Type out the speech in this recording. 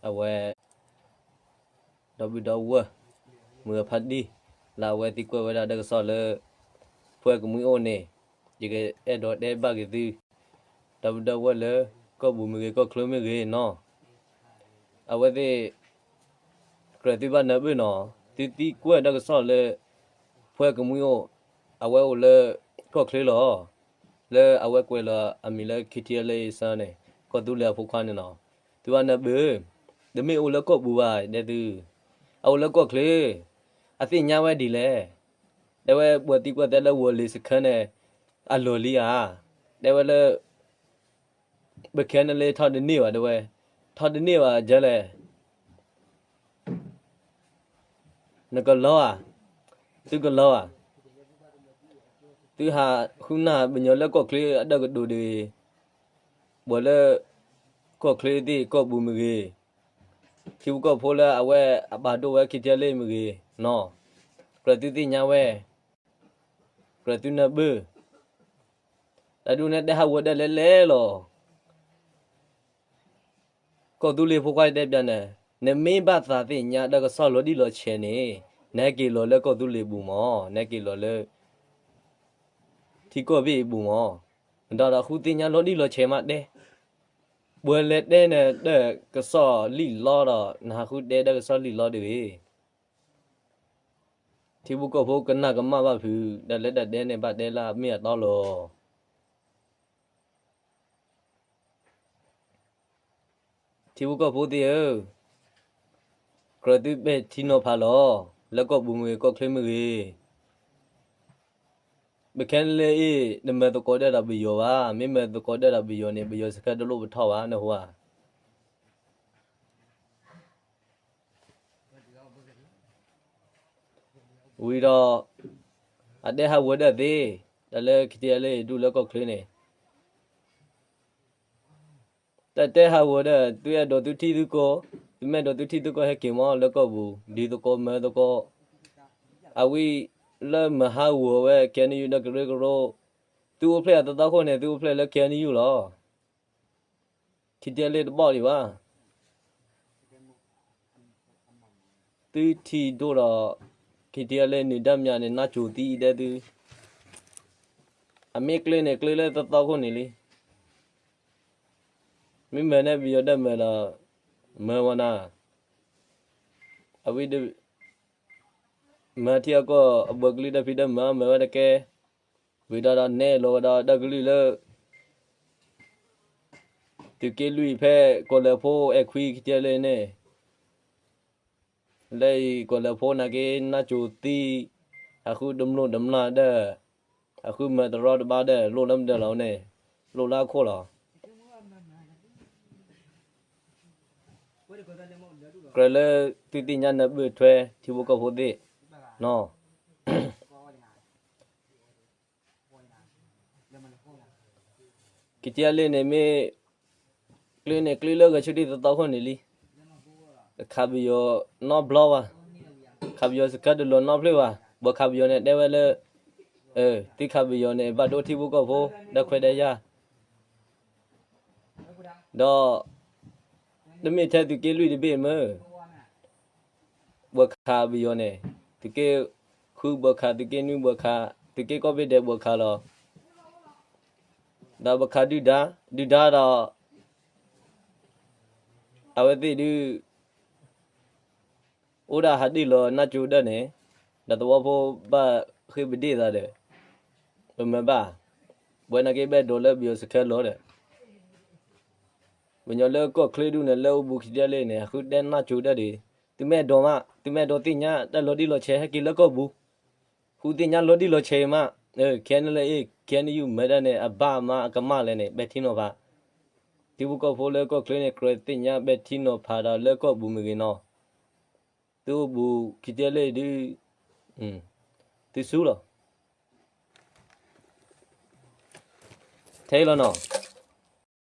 အဝဲ ဒီပုၢ်ဒီဝဲၢ် မုၢ်ဂၤဖးဒံၣ် လၢအဝဲသံကွၢ်ဝဲဒၣ်တၢ်ကစီၣ်လၢ ဖဲကမှံအိၣ်န့ၣ် ယကအဲၣ်ဒိးတဲဘၣ်က့ၤသု ဒီပုၢ်ဒီဝဲၢ်လၢ ကီၢ်ပူၤမ့ၢ်ဂ့ၤ ကီၢ်ချၢမ့ၢ်ဂ့ၤနီၤ အဝဲသ့ၣ် ကြၢးသုဘၣ်နၢ်ပၢၢ်နီၤ သုသံကွၢ်တၢ်ကစီၣ်လၢ ဖဲကမှံအိၣ် အဝဲအိၣ်လၢ ကီၢ်ချၢလီၤ လၢအဝဲကွဲးလီၤအမံၤလၢ KTLA အဆၢန့ၣ် ကီၢ်သူလ့ၤအဖိခွါန့ၣ်နီၤ သုဘၣ်နၢ်ပၢၢ် တမ့ၢ်အိၣ်လၢကီၢ်ပူၤဘၣ် တဲသု အအိၣ်လၢကီၢ်ချၢ အသ့ၣ်ညါဝဲဒ်လဲၣ် တဲဝဲပှၤသံကွၢ်သဲလၢဝီၤလ့ၤစခါန့ၣ် အလီၢ်လံဧါ တဲဝဲလၢ ပခဲန့ၣ်လၢထီၣ်တန့ၢ်ဘၣ်တဲဝဲ ထီၣ်တန့ၢ်ဘၣ်ဒ်လဲၣ် နကလီဧါ သုကလီဧါ သုဟးဃုနၢ်ပညီလၢကီၢ်ချၢအတၢ်ကတိၤတဂ့ၤ ပှၤလၢ ကီၢ်ချၢသ့ၣ်ကီၢ်ပူၤမ့ၢ်ဂ့ၤ ထံဖိကီၢ်ဖိလၢအဝဲအပာ်ဒိၣ်ဝဲ KTLA မ့ၢ်ဂ့ၤနီၤ ကြၢးသုသ့ၣ်ညါဝဲ ကြၢးသုနၢ်ပၢၢ် တၢ်ဒုးနဲတဲဟးဝဲဒၣ်လဲၣ်လဲၣ်လီၤ ကီၢ်သူလ့ၤဖိခွါတဲပျးန့ၣ် နမ့ၢ်ဘၣ်သးသ့ၣ်ညါတၢ်ကစီၣ်လီၤတံၢ်လီၤဆဲးန့ၣ် နဟဲက့ၤလီၤလၢကီၢ်သူလ့ၤပူၤမၢ် နဟဲက့ၤလီၤလၢ ထံကီၢ်ဘ့ၣ်အပူၤမၢ် ဒီးဒီးဃုသ့ၣ်ညါလီၤတံၢ်လီၤဆဲးမးတဲ ပှၤလဲၤတဲနတၢ်ကစီၣ်လံာ်လီဒီး နဟးဃုတဲတၢ်ကစီၣ်လံာ်လီတဂ့ၤ ထံဖိကီၢ်ဖိကနၣ်ကမၣ်ဘၣ်ဖုး တၢ်လၢတၢ်တဲန့ၣ်ဘၣ်တဲလၢအမ့ၢ်အတီလီၤ ထံဖိကီၢ်ဖိသ့ၣ်ဧၢ, ကြၢးသုပဲာ်ထံနီၤဖးလီၤ. လၢကီၢ်ပူၤမ့ၢ်ဂ့ၤ ကီၢ်ချၢမ့ၢ်ဂ့ၤ, ပခဲလၢာ်အံၤ တမၤသကိးတၢ်ဒီးပယီၤဘၣ်. မ့ၢ်မၤသကိးတၢ်ဒီးပယီၤန့ၣ် ပယီၤစခါတလိၣ်ပထီၣ်ဘၣ် နဟူဧါ. ဝံၤဒီး အတဲဟးဝဲဒၣ်သ့, တၢ်လၢခံထံအလၢဒူၣ်လၢကီၢ်ချၢန့ၣ် တၢ်တဲဟးဝဲဒၣ် သုအဲၣ်ဒိးသုထံသုကီၢ်, သုမ့ၢ်အဲၣ်ဒိးသုထံသုကီၢ်ဟဲက့ၤမး လၢကီၢ်ပူၤ ဒုးသကိးမၤသကိး, အဝံၤလၢမၤဟးဂီၤဝဲ KNU ဒီးကရၢကရိ, သုအိၣ်ဖျဲၣ်အသသီခိၣ်န့ၣ် သုအိၣ်ဖျဲၣ်လၢ KNU လီၤ. ခံထံအလၢတဘီၣ်ဒံးဘၣ်. သုထံဒိၣ်ဒီး ခံထံအလၢနုာ်ဒါမၠးန့ၣ် နါစိၤသံအံၤဒဲသု, အမ့ၢ်ကျဲန့ၣ်ကျဲလၢသသီခိၣ်န့ၣ်လံ. မ့ၢ်မၤန့ၢ်ပယီၤဒၢမၤဒီး မၤဝဲနၤ, အဝံၤ မၤထံအကီၢ်အဘၢကလုၢ်တၢ်ဖံးတၢ်မၤ မၤဝဲတကဲ, ဝံၤဒီးဒီးနဲၣ်လီၤဝဲဒီးတၢ်ကလုၢ်လၢ သုးက့လွံၢ်ဖဲ ကီၢ်လဲၤဖိအဲၣ်ခွံခံထံအလၢန့ၣ်, လၢအံၤကီၢ်လဲၤဖိနာ်က့ နါစိၤသံ, အဃုတမျိးတမျာ်ဒၢ, အဃုမၤတရီတပါဒၢ လိၣ်လၢမတၤလီၤန့ၣ်, လိၣ်လၢအခိၣ်လီၤ. ကြၢးလၢသုသ့ၣ်ညါနၢ်ပၢၢ်ထွဲ ထံဖိကီၢ်ဖိသ့ၣ်, ခံထံအလၢန့ၣ်မ့ၢ် ကျဲန့ၣ်ကျဲလၢဂဲၤဆၢထံသသီခိၣ်န့ၣ်လံ. ခးပယီၤနီတဘျီဘၣ်, ခးပယီၤစခါတလီၤနီတဖျၢၣ်ဘၣ်. ဘၣ်ခးပယီၤန့ၣ်တဲဝဲလၢ သုခးပယီၤန့ၣ် ဘၣ်ဒိထံဖိကီၢ်ဖိ ဒီးခွဲးဒီးယာ်, ဒီး တမ့ၢ်ထဲသုးက့လွံၢ်တဘ့ၣ်မ့ၢ် ဘၣ်ခးပယီၤန့ၣ် သုးက့ဃုဘၣ်ခး သုးက့နွံဘၣ်ခး သုးက့ကိးဘ့ၣ်ဒဲးဘၣ်ခးလီၤ. ဒီးဘၣ်ခးဒုၣ်ဒါ, ဒုၣ်ဒါဒီး အဝဲသ့ၣ်ဒုး အိၣ်ဒၣ်ဟးဒ့ၣ်လီၤနါစိၤဒၢန့ၣ်, ဒီးသဝီဖိဘၣ်ဃ့ၢ်ပဒ့ၣ်သးဒီး ပမၤဘၣ်, ပဝဲနာ်က့ဘၣ်ဒိးလၢပယီၤစခါလီၤဒီး ပညီလၢကီၢ်ချၢဒူၣ်န့ၣ် လၢအိၣ်ဘူးခံထံအလၢန့ၣ် အဃုတဲနါစိၤဒၢဒံး, သုမ့ၢ်အဲၣ်ဒိးမး သုမ့ၢ်အဲၣ်ဒိးသ့ၣ်ညါတၢ်လီၤတံၢ်လီၤဆဲး ဟဲက့ၤလၢကီၢ်ပူၤ, ဃုသ့ၣ်ညါလီၤတံၢ်လီၤဆဲးမး, ခဲန့ၣ်လၢအ့ၣ် ခဲန့ၣ်ယုၢ်မၤဒၣ်န့ၣ် အဘၣ်မးအကမၣ်လဲၣ်န့ၣ် ပဲာ်ထံနီၤဖး, ထံဖိကီၢ်ဖိလၢကီၢ်ချၢန့ၣ် ကြၢးသ့ၣ်ညါပဲာ်ထံနီၤဖးဒီးလၢကီၢ်ပူၤမ့ၢ်ဂ့ၤနီၤ, သုအိၣ်ဘူးခံထံအလၢဒုး သုစူၤလီၤ. ထဲလီၤနီၤ,